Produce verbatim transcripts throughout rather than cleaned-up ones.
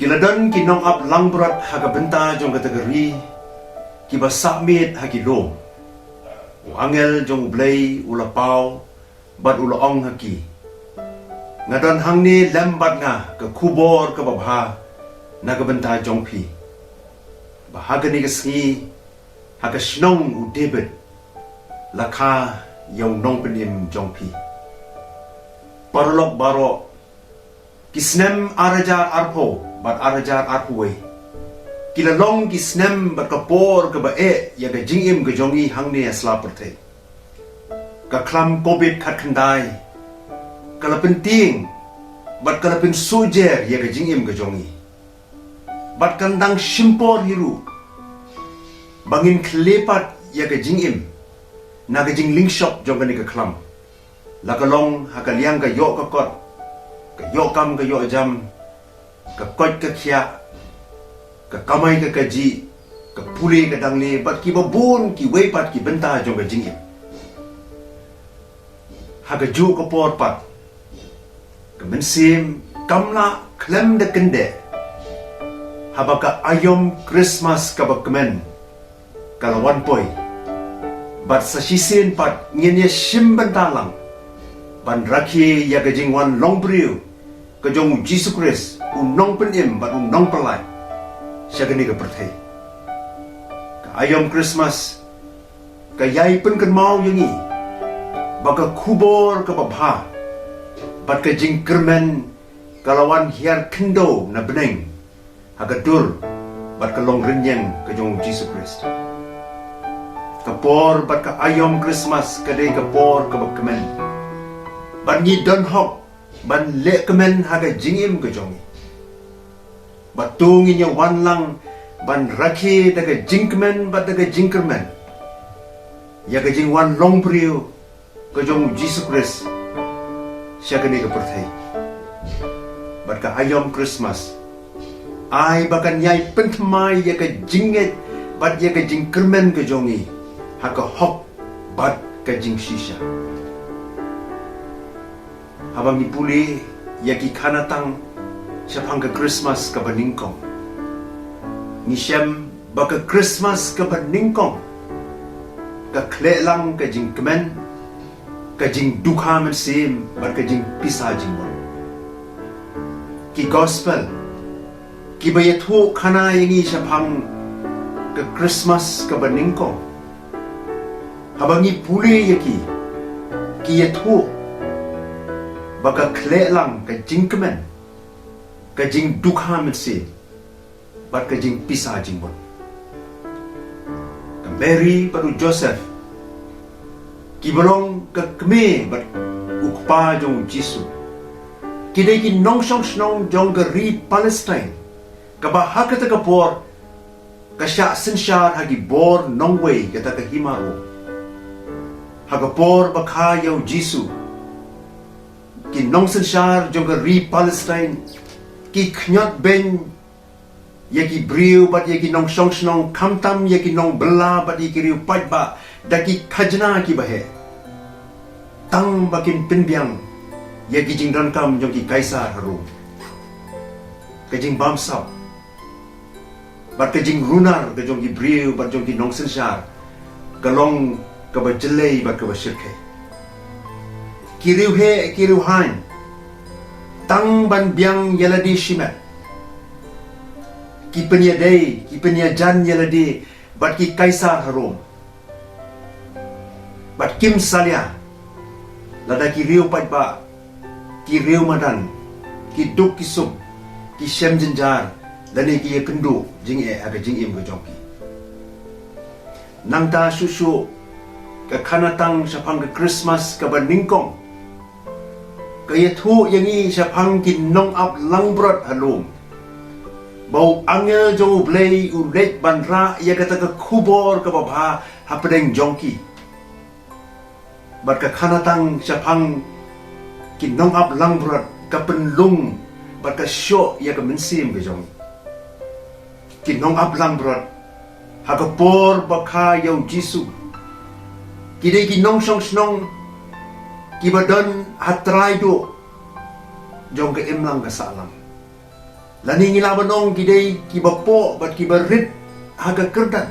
Ki la don ki nongap langbrot ha ka bynta jong kata ka ri, kiba sah miet ha ki lum. U angel jong U Blei u la paw bad u la ong ha ki, nga don hangne lem bad nga ka khubor kaba bha na ka bynta jong phi, ba ha kane ka sngi ha ka shnong u David la kha ïa u nongpynim jong phi. Paralok baroh, ki snem ar hajar arphew bad ar hajar arphew wei ki la long ki snem bad ka por kaba eh ïa ka jingim ka jong ngi hangne ha sla pyrthei. Ka khlam covid khatkhyndai ka la pyntieng bad ka la pynsuhjer ïa ka jingim ka jong ngi. Bad kan dang shim por hi ruh ba ngin khleh pat ïa ka jingim na ka jinglingshop jong kane ka khlam. La ka long ha ka liang ka ïoh ka kot, ka ïoh kam ka ïoh jam, ka koit ka khiah, ka kamai ka kajih, ka pule ka dangle bad kiba bun kiwei pat ki bynta jong ka jingim. Ha kajuh ka por pat ka mynsiem kam lah khlem da kyndeh haba ka aïom Christmas kaba kmen ka la wan poi. Bad sa shisien pat ngin ïa shim bynta lang ban rakhe ïa ka jingwan longbriew ka jong U Jisu Khrist, u nongpynim bad u nongpynlait sha kane ka pyrthei. Ka aïom Christmas ka ïai pynkynmaw ïa ngi ba ka khubor kaba bha bad ka jingkyrmen ka la wan hiar khyndew na bneng ha ka dur bad ka longrynïeng ka jong U Jisu Khrist. Ka por bad ka aïom Christmas ka dei ka por kaba kmen bad ngi don hok ban leh kmen ha ka jingim ka jong ngi. Bad to ngin ïa wan lang ban rakhe da ka jingkmen bad da ka jingkyrmen ïa ka jingwan longbriew ka jong U Jisu Khrist sha kane ka pyrthei. Bad ka aïom Christmas ai ba kan ïai pynthymmai ïa ka jingngeit bad ïa ka jingkyrmen ka jong ngi ha ka hok bad ka jingshisha. Haba ngi pule ïa ki khana tang shaphang ka Christmas kaba nyngkong, ngi shem ba ka Christmas kaba nyngkong ka khleh lang ka jingkmen, ka jingdukha mynsiem bad ka jingpisa jingmut. Ki gospel kiba ïathuh khana ïa ngi shaphang ka Christmas kaba nyngkong, haba ngi pule ïa ki, ki ïathuh ba ka khleh lang ka jingkmen, ka jingdukha mynsiem bad ka jingpisa jingmut. Ka Mary bad u Joseph, kiba long ka kmie bad u kpa jong U Jisu, ki dei ki nongshong shnong jong ka ri Palestine kaba ha kata ka por ka shah synshar ha ki bor nongwei kata ka hima Rom. Ha ka por ba kha ïa U Jisu, ki nongsynshar jong ka ri Palestine ki khñiot beiñ ïa ki briew bad ïa ki nongshong shnong, khamtam ïa ki nongbylla bad ïa ki riew paidbah da ki khajna kiba heh, tang ba kin pynbiang ïa ki jingdonkam jong ki Kaisar ha Rom. Ka jingbamsap bad ka jingrunar ka jong ki briew bad jong ki nongsynshar ka long kaba jyllei bad kaba shyrkhei. Ki riewheh ki riewhaiñ, tang ban biang ïa lade shimet, ki pynïadei, ki pynïajan ïa lade bad ki Kaisar ha Rom. Bad kim salia lada ki riew paidbah, ki riew madan, ki duk ki suk, ki shem jynjar lane ki ïakynduh jingeh ha ka jingim ka jong ki. Nangta shuh shuh ka khana tang shaphang ka Christmas kaba nyngkong ka ïathuh ïa ngi shaphang ki nongap langbrot ha lum, ba u angel jong U Blei u leit ban rah ïa kata ka khubor kaba bha hapdeng jong ki. Bad ka khana tang shaphang ki nongap langbrot ka pynlung bad ka shoh ïa ka mynsiem ka jong ngi. Ki nongap langbrot ha ka por ba kha ïa U Jisu ki dei ki nongshong shnong kiba don ha trai duh jong ka imlang ka sahlang. Lane ngi lah ban ong ki dei kiba poh bad kiba rit ha ka kyrdan.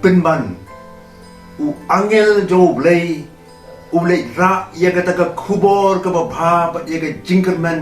Pynban, u angel jong U Blei u leit rah ïa kata ka khubor kaba bha bad ïa ka jingkyrmen,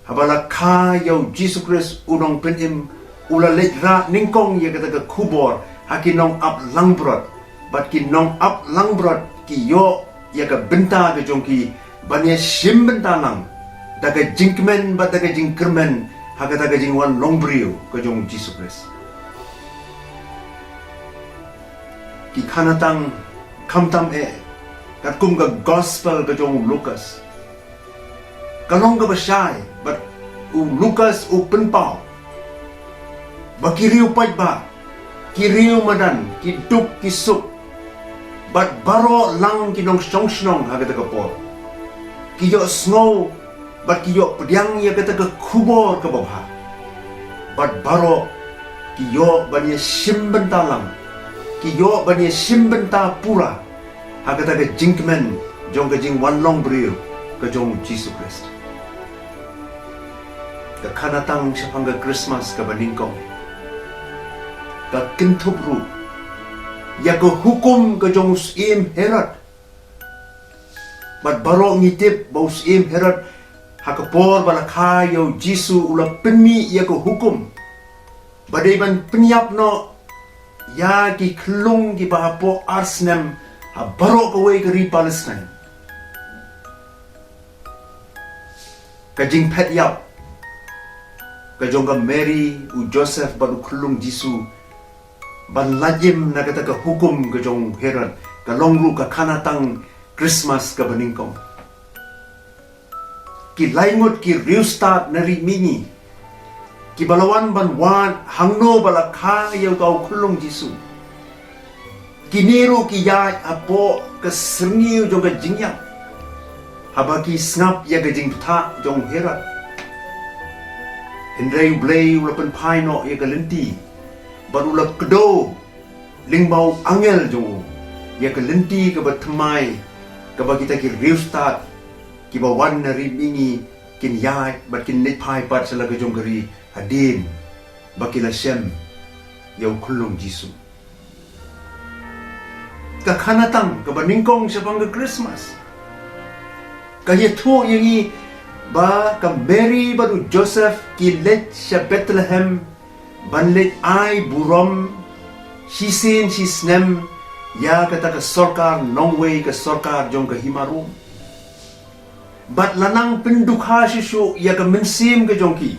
haba la kha ïa U Jisu Khrist U Nongpynim, u la leit rah nyngkong ïa kata ka khubor ha ki nongap langbrot, bad ki nongap langbrot ki ïoh ïa ka bynta ka jong ki ban ïashim bynta lang da ka jingkmen bad da ka jingkyrmen ha kata ka jingwan long briew ka jong U Jisu Khrist. Ki khana tang, khamtam eh, katkum ka gospel ka jong u Lukas. Ka long kaba shai, bad u Lukas u pynpaw ba ki riew paidbah, ki riew madan, ki duk ki suk, bad baroh lang ki nongshong shnong ha kata ka por, ki ïohsngew bad ki ïoh pdiang ïa kata ka khubor kaba bha. Bad baroh ki ïoh ban ïashim bynta lang, ki ïoh ban ïashim bynta pura ha kata ka jingkmen jong ka jingwan long briew ka jong U Jisu Khrist. Ka khana tang shaphang ka Christmas kaba nyngkong ka kynthup ruh ïa ka hukum ka jong u Syiem Herod. Bad baroh ngi tip ba u Syiem Herod, ha ka por ba la kha ïa U Jisu, u la pynmih ïa ka hukum ba dei ban pynïap noh ïa ki khyllung kiba hapoh ar snem ha baroh kawei ka ri Palestine. Ka jingphet ïap ka jong ka Mary, u Joseph bad u khyllung Jisu ban lait im na kata ka hukum ka jong u Herod ka long ruh ka khana tang Christmas kaba nyngkong. Ki lai ngut ki riewstad na Ri Mihngi kiba la wan ban wad hangno ba la kha ïa uta u khyllung Jisu, kine ruh ki ïaid hapoh ka syrngiew jong ka jingïap haba ki sngap ïa ka jingbthah jong u Herod. Hynrei U Blei u la pynphai noh ïa ka lynti bad u la kdew lyngba u angel jong u ïa ka lynti kaba thymmai, kaba kita ki riewstad kiba wan na Ri Mihngi kin ïaid bad kin leit phai pat sha la ka jong ka ri hadien ba ki la shem ïa u khyllung Jisu. Ka khana tang kaba nyngkong shaphang ka Christmas ka ïathuh ïa ngi ba ka Mary bad u Joseph ki leit sha Bethlehem ban leit ai burom shisien shisnem ïa kata ka sorkar nongwei, ka sorkar jong ka hima Rom. Bad la nang pyndukha shuh shuh ïa ka mynsiem ka jong ki.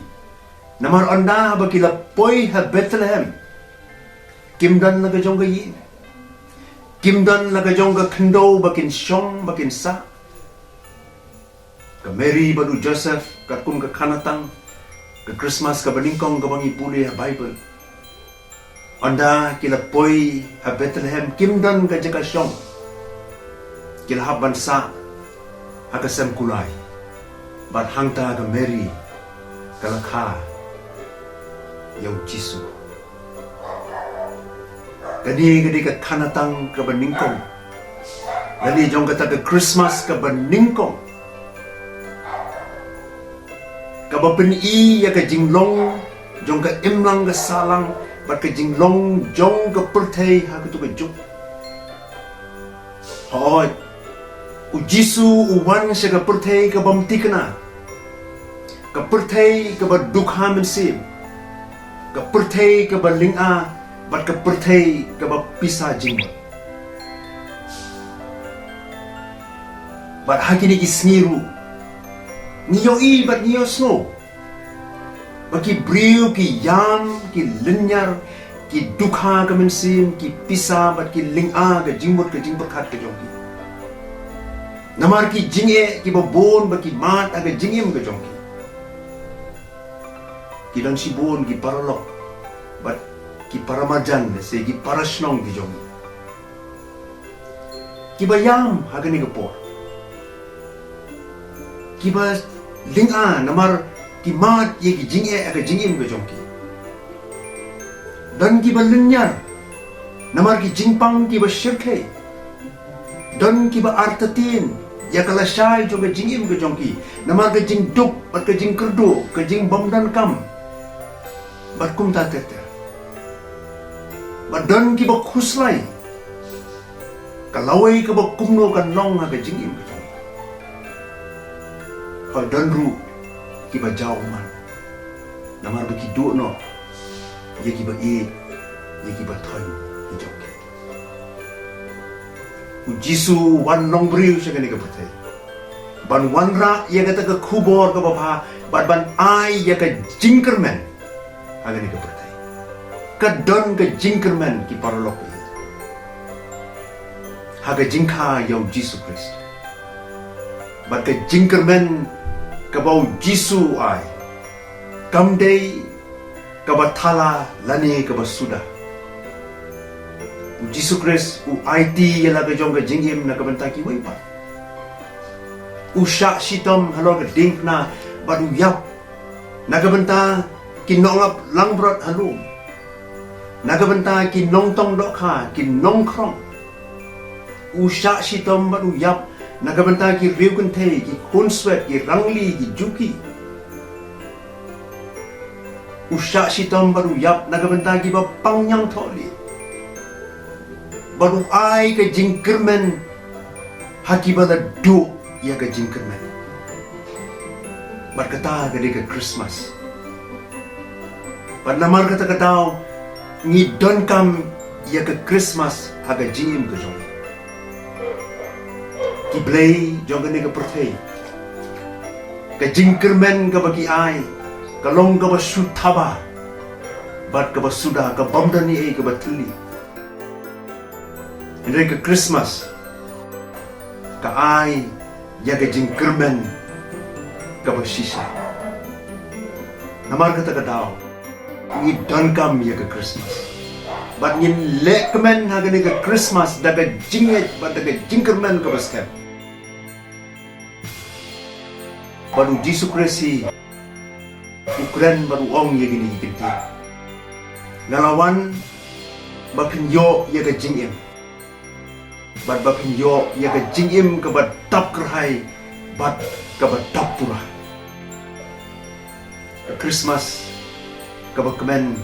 Namar ynda haba ki la poi ha Bethlehem, kim don la ka jong ka ïing, kim don la ka jong ka khyndew ba kin shong, ba kin sah. Ka Mary bad u Joseph, katkum ka khana tang ka Christmas kaba nyngkong kaba ngi pule ha Bible, ynda ki la poi ha Bethlehem, kim don ka jaka shong, ki la hap ban sah ha ka sem kulai. Bad hangta ka Mary ka la kha ïa u Jisu. Kane ka dei ka khana tang kaba nyngkong, lane jong kata ka Christmas kaba nyngkong, kaba pyni ïa ka jinglong jong ka imlang ka sahlang bad ka jinglong jong ka pyrthei ha kato ka juk. Hooid, u Jisu u wan sha ka pyrthei ka bym thikna, ka pyrthei kaba dukha mynsiem, ka pyrthei kaba lynga bad ka pyrthei kaba pisa jingmut. Bad ha kine ki sngi ruh ngi ïohi bad ngi ïohsngew ba ki briew ki ïam, ki lynñiar, ki dukha ka mynsiem, ki pisa bad ki lynga ka jingmut ka jingpyrkhat ka jong ki. Namar ki jingeh kiba bun ba ki mad ha ka jingim ka jong ki. Ki don shibun ki paralok bad ki paramarjan, lane ki parashnong ki jong ki, kiba ïam ha kane ka por, kiba lynga namar ki mad ïa ki jingeh ha ka jingim ka jong ki. Don kiba lynñiar namar ki jingpang kiba shyrkhei. Don kiba artatien ïa ka lashai jong ka jingim ka jong ki, namar ka jingduk, bad ka jingkyrduh, ka jingbymdonkam, bad kumta ter ter. Bad don kiba khuslai, ka lawei kaba kumno kan long ha ka jingim ka jong ki. Bad don ruh kiba jaw ummat, namar ba ki duh noh ïa kiba ïeit, ïa kiba thoiñ ki jong ki. U Jisu u wan long briew sha kane ka pyrthei ban wanrah ïa kata ka khubor kaba bha, bad ban ai ïa ka jingkyrmen ha kane ka pyrthei. Ka don ka jingkyrmen ki paralok, ha ka jingkha ïa u Jisu Khrist. Bad ka jingkyrmen kaba u Jisu u ai, kam dei kaba thala lane kaba suda. U Jisu Khrist u aiti ïa la ka jong ka jingim na ka bynta kiwei pat. U shah shitom halor ka diengphna bad u ïap na ka bynta ki nongap langbrot ha lum, na ka bynta ki nongtong dohkha, ki nongkhrong. U shah shitom bad u ïap na ka bynta ki riewkynthei, ki khunswet, ki rangli, ki juki. U shah shitom bad u ïap na ka bynta kiba pang ñiangthohlieh. Bad u ai ka jingkyrmen ha kiba la duh ïa ka jingkyrmen. Bad kata ka dei ka Christmas. Bad namar kata ka daw ngi donkam ïa ka Christmas ha ka jingim ka jong ngi. Ki blei jong kane ka pyrthei, ka jingkyrmen kaba ki ai ka long kaba shu thaba bad kaba suda, ka bym don ei ei kaba thylli. Hynrei ka Christmas ka ai ïa ka jingkyrmen kaba shisha. Namar kata ka daw ngi donkam ïa ka Christmas. Bad ngin leh kmen ha kane ka Christmas da ka jingngeit bad da ka jingkyrmen kaba skhem. Bad u Jisu Khrist hi u kren bad u ong ïa kine ki kyntien: Nga la wan ba phin ïoh ïa ka jingim, bad ba phin ïoh ïa ka jingim kaba dap kyrhai bad kaba dap pura. Ka Christmas kaba kmen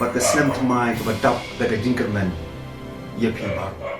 bad ka snem thymmai kaba dap da ka jingkyrmen ïa phi baroh.